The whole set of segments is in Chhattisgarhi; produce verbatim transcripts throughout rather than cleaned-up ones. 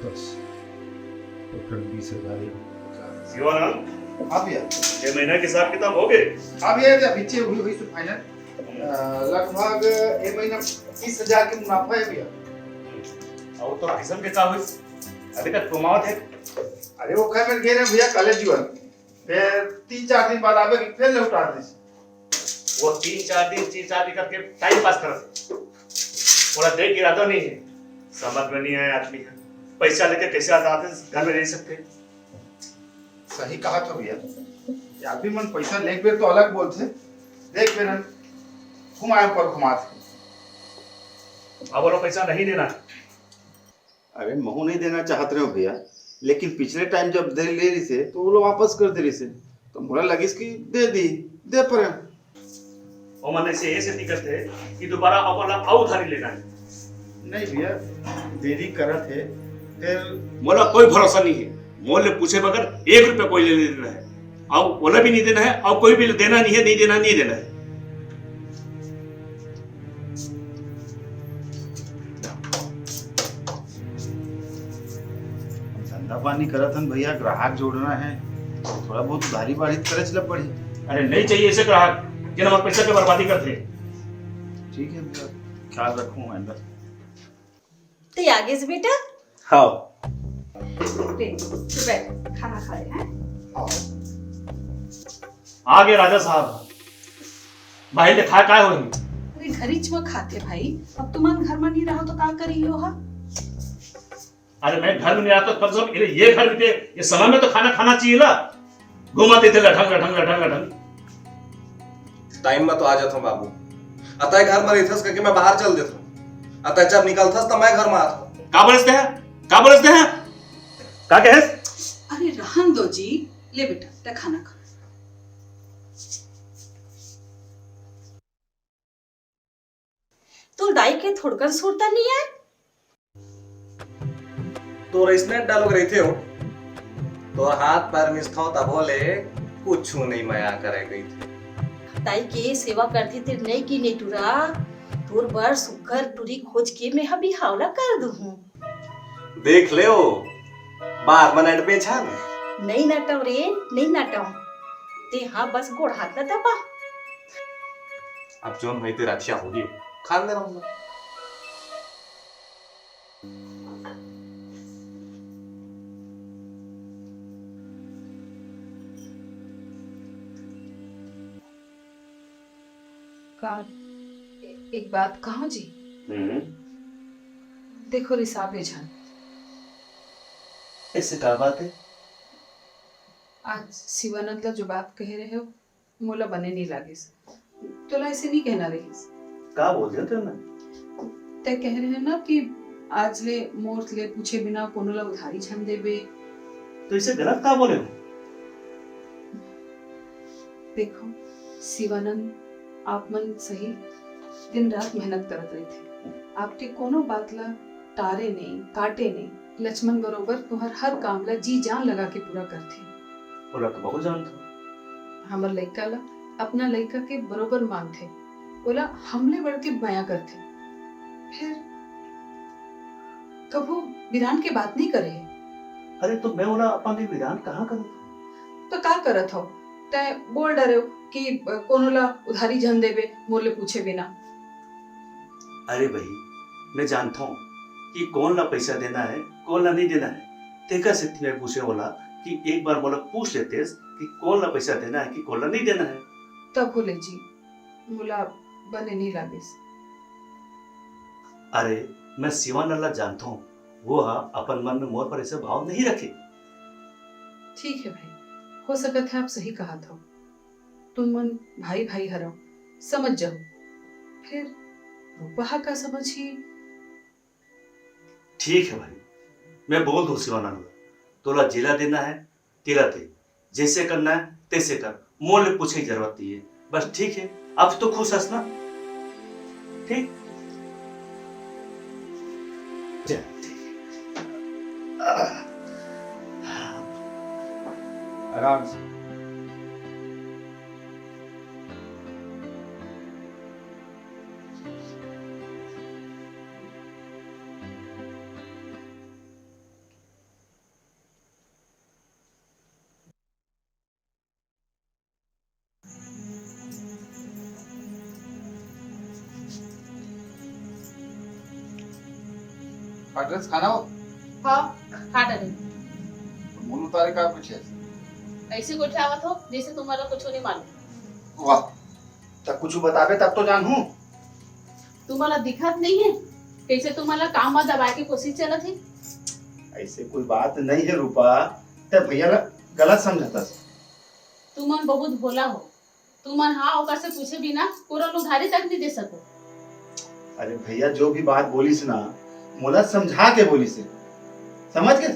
बस, टोटल बीस हजार ही। शिवानंद, हाँ भैया। ये महीना के हिसाब किताब हो गए? हाँ भैया, ये अभी हुई, हुई सु फाइनल। अ, लगभग ये महीना तीस हजार के मुनाफा है भैया। और तो किसम के का हुई? अभी तक कमावत है? अरे वो खैर मेरे गए ना भैया कॉलेज जीवन, फिर तीन चार दिन बाद आवे कि फिर लौटा दे। वो तीन चार दिन, तीन चार दिन करके टाइम पास करत है। थोड़ा देख इरादा नहीं है, समझ में नहीं आया आदमी का। पैसा लेके कैसे आजाद है, घर में रह सकते हैं। सही कहा था भैया, ये आदमी मन पैसा लेके बेर तो अलग बोलते, देख बेर हम घुमाए पर घुमाते। अब वो लोग पैसा नहीं देना। अरे, महू नहीं देना चाहत रहे हो भैया, लेकिन पिछले टाइम जब दे ले रही से, तो वो लोग वापस कर दे रही से, तो मोला लगिस कि दे दी, दे परे। ओमन ऐसे ऐसे नहीं करते कि दोबारा अब वाला अउ उधारी लेना है। नहीं भैया, देरी करत है, फिर मोला कोई भरोसा नहीं है, मोल ले पूछे बगैर एक रुपया कोई ले लेना है, अब ओला भी नहीं देना है, अब कोई भी देना नहीं है, नहीं देना, नहीं देना है। धंधा पानी करत हन भैया, ग्राहक जोड़ना है, थोड़ा बहुत उधारी बाड़ी तो करे चला पड़ी। अरे नहीं चाहिए ऐसे ग्राहक, जेन हमारे पैसा के बर्बादी करते। ठीक है भैया, ख्याल रखूँ मैं अंदर। ते आ गेस बेटा? हाँ। ले, तू बैठ, खाना खा ले, हैं? हाँ। आ गए राजा साहब। बाहर ले खा काय होही? अरे घरीच में खाते भाई, अब तुमन घर में नहीं रहो तो का करी हो हा? अरे मैं घर में नहीं रहता, कम से कम ये घर में ये समय में तो खाना खाना चाहिए ना। घुमाते थे लठंग लठंग लठंग लठंग। टाइम में तो आ जाता हूँ बाबू, अतः घर में रहथस करके मैं बाहर चल देता हूँ, अतः जब निकलथस तो मैं घर में आता हूँ। का बोलते हैं, का बोलते हैं, का कहे? अरे रहन दो जी, ले बेटा ते खाना खा। तोर दाई के थोड़कन सुरता नहीं है। तोर अइसने अड्डा लोग रहिथे हो, तोर हाथ पैर मिसथव तभो ले कुछु नहीं मया करे कहिथे। दाई के सेवा करथे तेर नई की नेटुरा, तोर बर सुग्घर टुरी खोज के मैं हा बिहाव ला कर दूहूं। देख ले ओ, बार मन अटबे झन। नहीं नटव रे, नहीं नटव। ते हा बस गोड़ हाथ ला दबा। अब जोन होई ते रथिया होही, खान दे रहूंगा। का ए-, एक बात कहूं जी? हम्म। देखो रिसाबे झन। ऐसे का बात है? आज शिवानंद ला जो बात कहे रहे हो, मोला बने नहीं लागिस। तोला ऐसे नहीं कहना रहिस। का बोल दिया तेरे में? तय कह रहे ना कि आज ले मोर ले पूछे बिना कोनो ला उधारी झन देबे। तो इसे गलत का बोले हो? देखो शिवानंद, आप मन सही दिन रात मेहनत करत रहिथे। आपके कोनो बात ला टारे नहीं, काटे नहीं। लक्ष्मण बरोबर तुहर हर काम ला जी जान लगा के पूरा करथे। ओला तो बहुत जानथो। हमर लइका ला अपना लइका के बरोबर मानथे। ओला हमले बढ़ के मया करथे। फिर कभू बिरान के बात नहीं करे हे। अरे तो मैं ओला अपन ले बिरान कहाँ करत हूँ? तो का करत हो? तय बोल डरे कि कोनो ला उधारी झन देबे मोर ले पूछे बिना। अरे भाई, मैं जानता हूँ कि कौन ला पैसा देना है, कौन ला नहीं देना है। तेकर सेती मैं पूछे वाला कि एक बार मोला पूछ लेतेस कि कौन ला पैसा देना है कि कौन ला नहीं देना है। तब बोले जी, मोला बने नहीं लागिस। अरे, मैं शिवानंद ला जानता हूँ, वो हा अपन मन में मोर पर ऐसे भाव नहीं रखे। ठीक है भाई, हो सकत है आप सही कहा था। तुम मन भाई भाई हरव, समझ जाओ। फिर रूपा हा का समझ ही। ठीक है भाई, मैं बोल दूं शिवानंद ला, तोला जेला देना है तेला दे, जैसे करना है तैसे कर, मोर ले पूछे की जरूरत नहीं है। बस ठीक है, अब तो खुश हस ना? ठीक। चल, ठीक है। आराम से। एड्रेस खाना हो? हाँ, खा डरे। मुन्नू तारे का पूछे? ऐसे गोठियावत हो जैसे तुम्हारा कुछ नहीं मालूम। वाह, त कुछ बताबे तब तो जानहूँ। तुम्हारा दिखत नहीं है कैसे तुम्हारा काम में दबाए के कोशिश चलत है? ऐसे कोई बात नहीं है रूपा, ते भैया ला गलत समझता। तुमन बहुत भोला हो, तुमन हाँ ओकर से पूछे बिना पूरा उधारी तक नहीं दे सको। अरे भैया, जो भी बात बोलिस ना, मोला समझा के बोलिस हे, समझ के?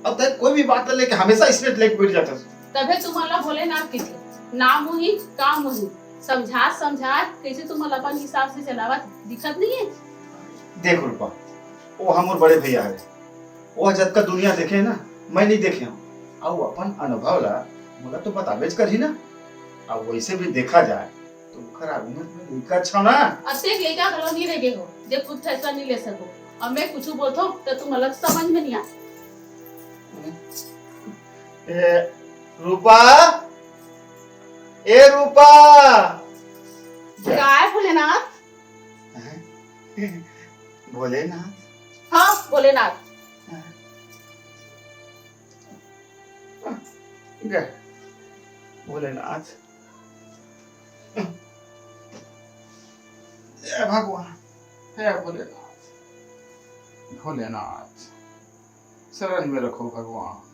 अब तक कोई भी बात लेके हमेशा स्ट्रेट लेके बैठ जाता। तभे तुम्हारा भोलेनाथ के थे, नाम वही, काम वही। समझा समझा कैसे तुम्हारा अपन हिसाब से चलावत दिखत नहीं है। देख रूपा, वो हमर बड़े भैया है, वो जतका दुनिया देखे है ना, मैं नहीं देखे हूँ। और वो अपन अनुभव ला मोला तो बताबेच करही ना। अब वैसे भी देखा जाए तो ओकर आगू में तो लइका अच्छा ना। अतेक लइका घलो नहीं रह गए हो जे खुद फैसला नहीं ले सको। अब मैं कुछ बोलता हूँ तो तुम अलग समझ में नहीं आ। ए रूपा, ए रूपा। काय भोलेनाथ? भोलेनाथ। हाँ भोलेनाथ। भोलेनाथ। हे भगवान, हे भोलेनाथ, भोलेनाथ, शरण में रखो भगवान।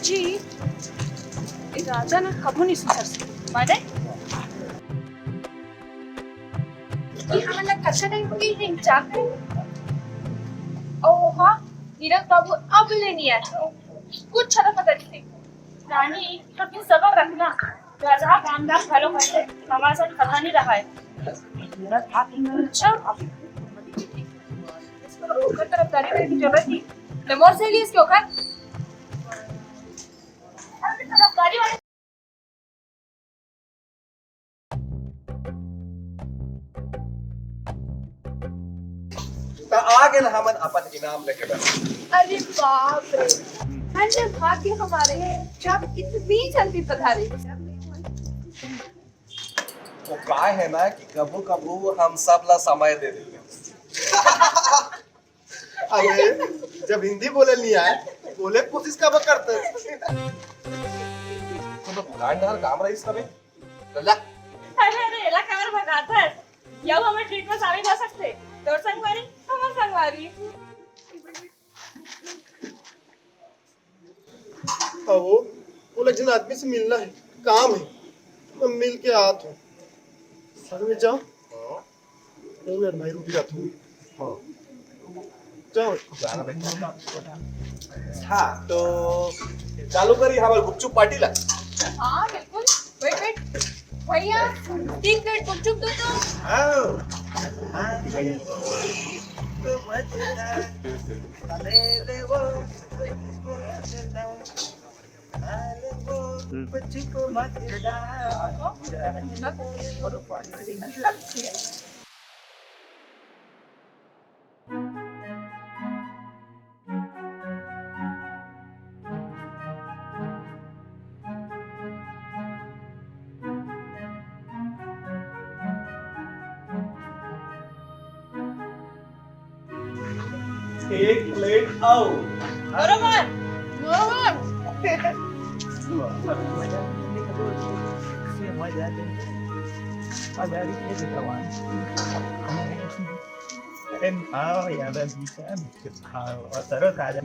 जी, ये राजा ना कभू नहीं सुधर सकते। माने? ये हमन ला कच्चा नहीं हुई है, जाते हैं। ओ हाँ, नीरज बाबू अब ले नहीं आए। कुछ छटा पता नहीं। रानी, थोड़ा सबर रखना। राजा काम धाम घलो करथे, हमारे साथ खतरा नहीं रहा है। अच्छा, इसको ओकर तरफदारी करे के जरूरत नहीं। नमोर से लिए इसके ओकर। अरे, तरफदारी वाले त आ गेन हमन अपन इनाम लेके बस। अरे बाप रे, धन्य भाग्य हमारे, जब इतनी जल्दी पधारे। वो काय है ना कि कभू कभू हम सब ला समय दे देते। अरे, जब हिंदी बोले नहीं आए, बोले कोशिश काबर करते? कोनो पुरान डहर काम रहिस तबे? लल्ला। अरे, अरे, एला काबर भगात है? यऊ हमर ट्रीट में शामिल हो सकते। तोर संगवारी, हमर संगवारी। अहो, मोला एक झन आदमी से मिलना है, काम है, मैं मिल के आत हूँ। अरे जाओ। हाँ। दो मिनट भाई, रुक जाता हूँ। हाँ। जाओ। हाँ, तो चालू करी हमारे गुपचुप पार्टी ला। हाँ, बिल्कुल। Wait, wait. भैया, तीन प्लेट गुपचुप दो तो। हाँ। हाँ। एक प्लेट अउ। बरोबर। बरोबर। अरे हाँ यार, हाँ, तरो ताजा।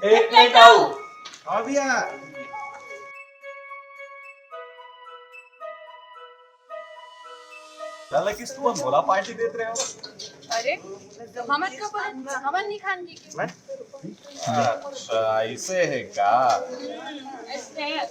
एक प्लेट अउ। हाँ भैया। लाला किस तुम मोला पार्टी देत रहे हो? अरे, हमन का बोले, हमन नहीं खान की। मैं? अच्छा, ऐसे है का? हम्म, ऐसे है।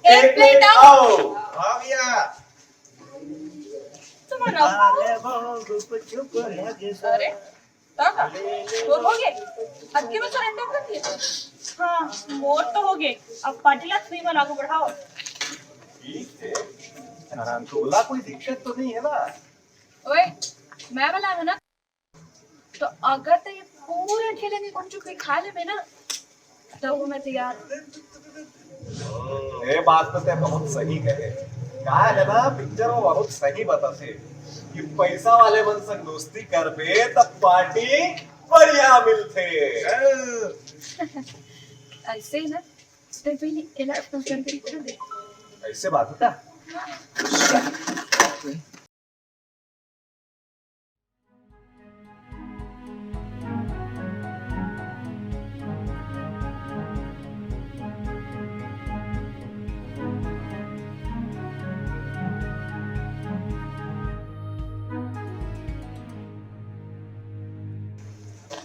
एक प्लेट आओ। हाँ भैया। तुम्हारा अरे, दादा, मोर होगे। अतके में सरेंडर कर दिए। हाँ, मोर तो होगे। अब पार्टी ला फ्री में लागू बढ़ाओ। ठीक है। आराम से बोला, कोई दिक्कत तो नहीं है ना? ओए, मैं वाला हूँ ना। तो अगर तो ये पूरा ठेले के गुपचुप के खा लेबे ना, तब वो मैं तैयार। ये बात तो तैं बहुत सही कहे। का है ना, पिक्चर में बहुत सही बताथे कि पैसा वाले मन संग दोस्ती करबे त पार्टी बढ़िया मिलथे। ऐसे ही ना, तो पहले एला अपना friend के तरह दे। ऐसे बात होता।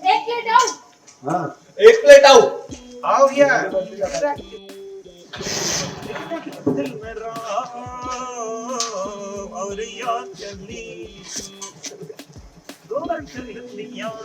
एक प्लेट आओ। हाँ। एक प्लेट आओ। आओ भैया। दिल में राम और याद चली। दो बार चली यार।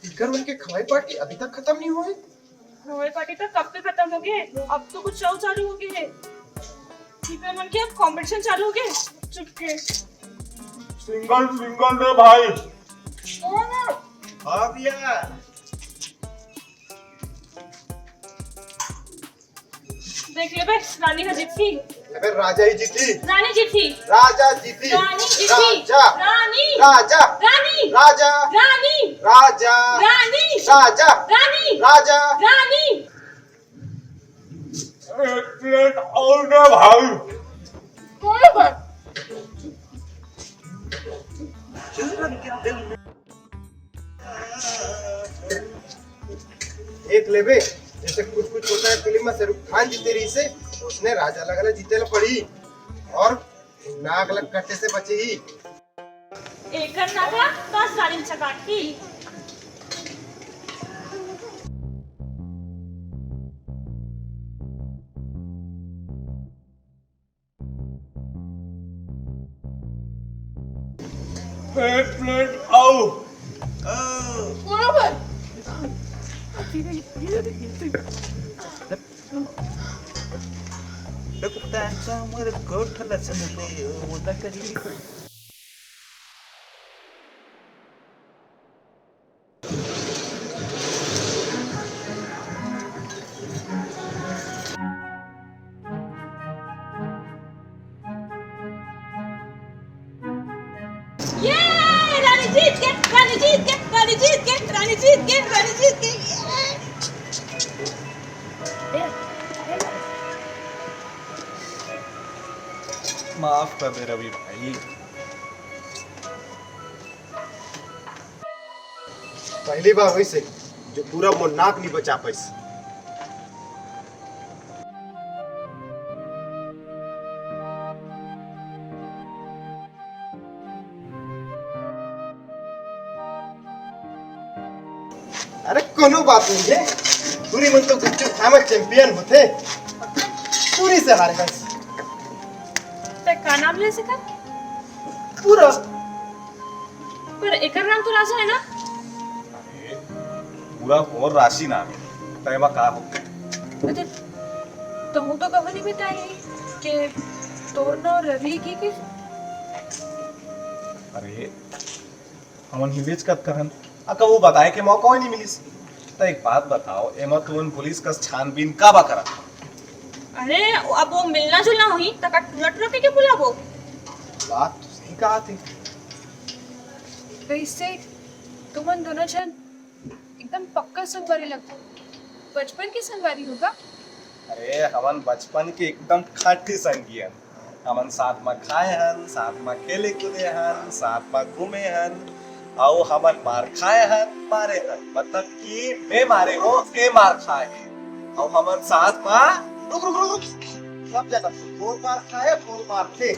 इकर मन के खवाई पार्टी अभी तक खतम नहीं होय। खवाई पार्टी तो कब के खतम होगे, अब तो कुछ और चालू होगे हे। इकर मन के अब कॉम्पिटिशन चालू होगे। चुपके। सिंगल सिंगल दे भाई। हाँ भैया। देख लेबे, रानी ह जीतही। अबे राजा ही जीतही। रानी जीतही। राजा जीतही। रानी जीतही। राजा। रानी। राजा। रानी। राजा। रानी। राजा। रानी। राजा। रानी। राजा। रानी। एक प्लेट और दे भाई। देख लेबे, जैसे कुछ कुछ होता है फिल्म में, शाहरुख खान जीते रहिसे, उसने राजा लगना जीते ला पड़ी और नाक लग कटे से बचे ही। एकर नाक ला तो सारी चकाटी। एक प्लेट आओ। बरोबर। देखो, त्यांचा मग गोठ लसण ते ओला करी. ये रानी जीत के, रानी जीत के, रानी जीत के, रानी जीत के, रानी जीत के, ये। माफ कर दे रवि भाई। पहली बार होइस हे जो पूरा मोर नाक नहीं बचा पाइस। अरे कोनो बात नहीं हे, टूरी मन तो गुपचुप खाए में चैंपियन होथे, टूरी से हार गइस। ते का नाम ले सका? पूरा। पर एकर नाम तो राजा हे ना? अरे, पूरा मोर राशि नाम हे, त एमा का हो? अरे, तहूँ तो कभू नहीं बताए कि तोर नाम रवि हे कि? अरे, हमन हिंदीच कतका हन, अ कभू बताए के मौका ही नहीं मिलिस। त एक बात बताओ, एमा तुमन पुलिस कस छानबीन काबर करत? अरे, अब वो मिलना जुलना होही, त का टूरा टूरा कहिके बुलाबो? बात तो सही कहाथे। वैसे तुमन दोनों झन एकदम पक्का संगवारी लगथो, बचपन के संगवारी हो का? अरे, हमन बचपन के एकदम खाटी संगी हन। हमन साथ म खाए हन, साथ म खेले कूदे हन, साथ म घूमे हन। अउ हमन मार खाए हन, मारे हन, मतलब कि मैं मारे हो, ए मार खाए हे। अउ हमन साथ मा, रुक, रुक, रुक, रुक। सब जगह तोर मार खाए, तोर मार थे।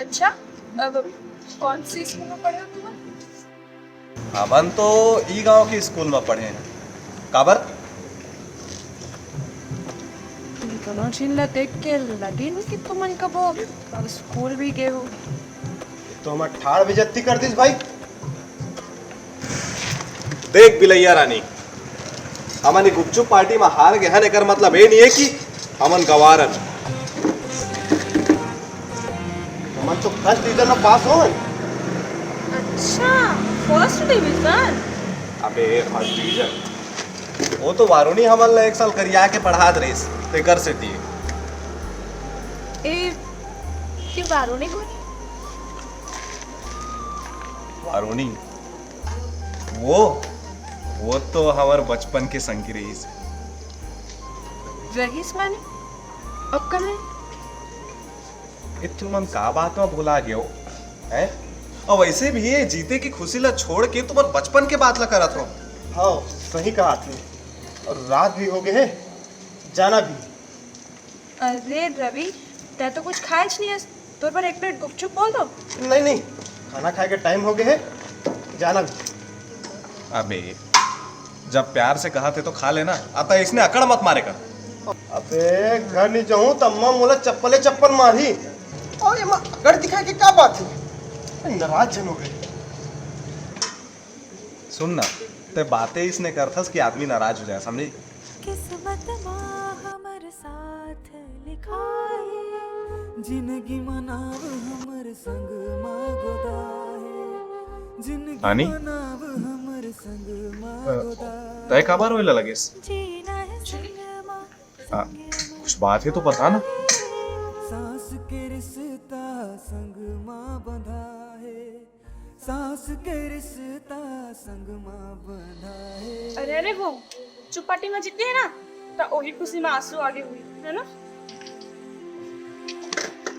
अच्छा, अब कौन सी स्कूल में पढ़े हो तुम? हमन तो ई गांव के स्कूल में पढ़े हन। काबर? तुम दोनों झिन ला देख के लगिन कि तुमन कबो स्कूल भी गए हो। तो हमर ठाड़ बेइज्जती कर दिस भाई। देख बिलैया रानी, हमन ए गुपचुप पार्टी में हार गए हन, एकर मतलब ए नहीं है कि हमन गंवार हन। हमन तो फर्स्ट डिवीजन में पास हो। अच्छा, फर्स्ट डिवीजन? अबे फर्स्ट डिवीजन, वो तो वारुणी हमन ला एक साल करिया के पढ़ात रहिस, तेकर सेती। ए, ये वारुणी कोन? वारुणी, वो, वो तो हमर बचपन के संगी रहिस। रहिस माने? अब कहाँ है? ए, तुमन का बात में भुला गए हो, हैं? और वैसे भी ये जीते की खुशी ला छोड़ के तुमन बचपन के बात ला करत हो। हाँ, सही कहा आपने। और रात भी हो गए है, जाना भी। अरे रवि, तै तो कुछ खाएच नहीं है, तोर पर एक प्लेट गुपचुप बोल दो। नहीं, नहीं, खाना खाए के टाइम हो गए है, जाना भी। अबे, जब प्यार से कहा थे तो खा लेना, आता इसने अकड़ मत मारे कर। अबे, घर नहीं जाऊं त अम्मा मोला चप्पले चप्पल मारही। और ये माँ अकड़ दिखा के क्या बात है? नाराज जन हो गए। सुन ना, ते बातें इसने करथस कि आदमी नाराज हो जाए, समझी? किस्मत मा हमर साथ लिखाए, जिंदगी मा नाव हमर संग मा गोदाए, जिंदगी रानी? मा नाव हमर संग मा अ, गोदाए। तय काबर रोए ला लगिस? जीना है संग मा, आ, संग मा कुछ बात है तो बता ना। सांस के रिश्ता संग मा बंधा है, सांस के रिश्ता संग मा बंधा है। अरे, अरे, वो चुपाटी में जीते है ना, तो वही खुशी में आंसू आगे हुई, है ना?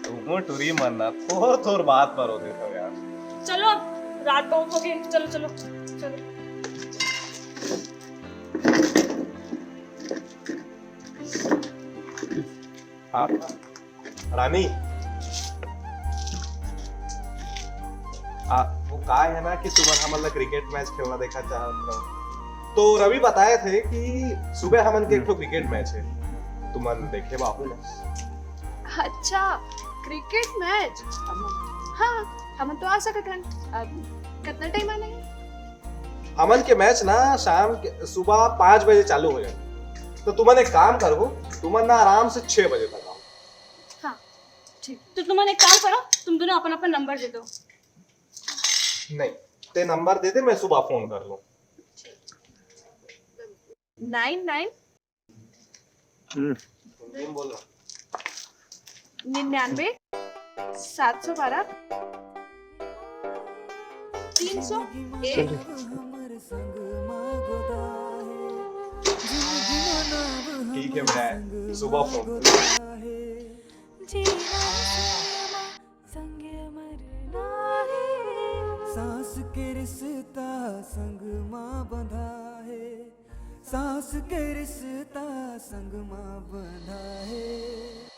तुम टुरी मन ना थोर थोर बात पर हो देते हो यार। चलो, अब रात बहुत हो गई, चलो, चलो, चलो। हाँ। रानी, आ, वो का है ना कि तुमन हमन ला क्रिकेट मैच खेलना देखा चाहत रहो, तो रवि बताए थे कि सुबह हमन के एक ठो क्रिकेट मैच है, तुमन देखे बाबू ना। अच्छा, क्रिकेट मैच? हाँ, हमन तो आ सकत हन। अब कितना टाइम आना है? हमन के मैच ना शाम के, सुबह पाँच बजे चालू हो जाए, तो तुमन एक काम करबो, तुमन ना आराम से छह बजे तक आओ। हाँ, ठीक। तो तुमन एक काम करो, तुम दोनों अपन अपन नंबर दे दो। नहीं, ते नंबर दे दे, मैं सुबह फोन कर लूँ। Nine nine. हम्म। तुम बोलो। निन्यानवे, सात सौ बारह, तीन सौ एक। ठीक है, मैं सुबह फोन करूँ। जीना है संग मा, संग मरना है। सांस के रिश्ता संग मा बंधा है, सांस के रिश्ता संग मा बंधा है।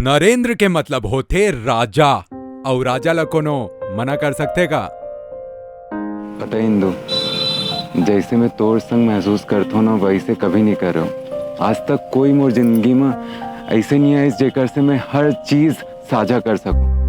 नरेंद्र के मतलब होथे राजा, अउ राजा ला कोनो मना कर सकथे का? पता है इंदु, जैसे मैं तोर संग महसूस करथो ना, वैसे कभी नहीं करो। आज तक कोई मोर जिंदगी में ऐसे नहीं आइस, जेकर से मैं हर चीज साझा कर सकूं।